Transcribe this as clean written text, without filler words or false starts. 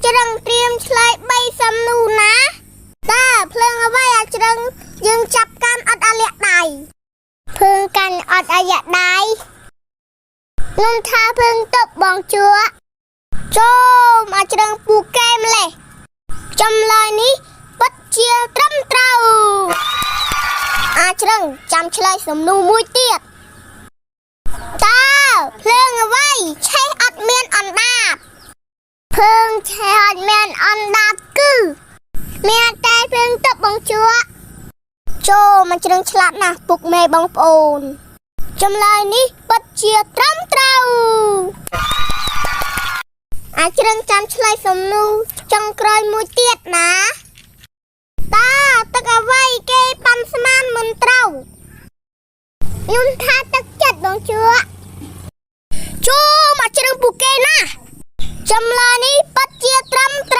ច្រឹងត្រៀមឆ្លើយ3សំណួរណាតើភ្លើងអ្វីអាច្រឹងយើងចាប់កាន់អត់អាលាក់ដៃភ្លើងកាន់អត់អាលាក់ដៃខ្ញុំថាភ្លើងទប់បងជឿចូលអាច្រឹងពូកែម្លេះចម្លើយនេះពិតជាត្រឹមត្រូវអាច្រឹងចាំឆ្លើយសំណួរមួយទៀតតើភ្លើងអ្វីឆេះអត់មានអណ្ដាត ភ្លើងឆេះអត់មានអណ្ដាតគឺមានតែភ្លើងទប់បងជក់ចូលមកជ្រឹងឆ្លាតណាស់ពុកម៉ែបងប្អូនចម្លើយនេះពិតជាត្រឹមត្រូវអាចជ្រឹងចាំឆ្លើយសំណួរចុងក្រោយមួយទៀតណាតើទឹកអ្វីគេប៉ាន់ស្មានមិនត្រូវខ្ញុំថាទឹកចិត្តបងជក់ចូលមកជ្រឹងពូកែណាស់ ចម្លើយនេះពិត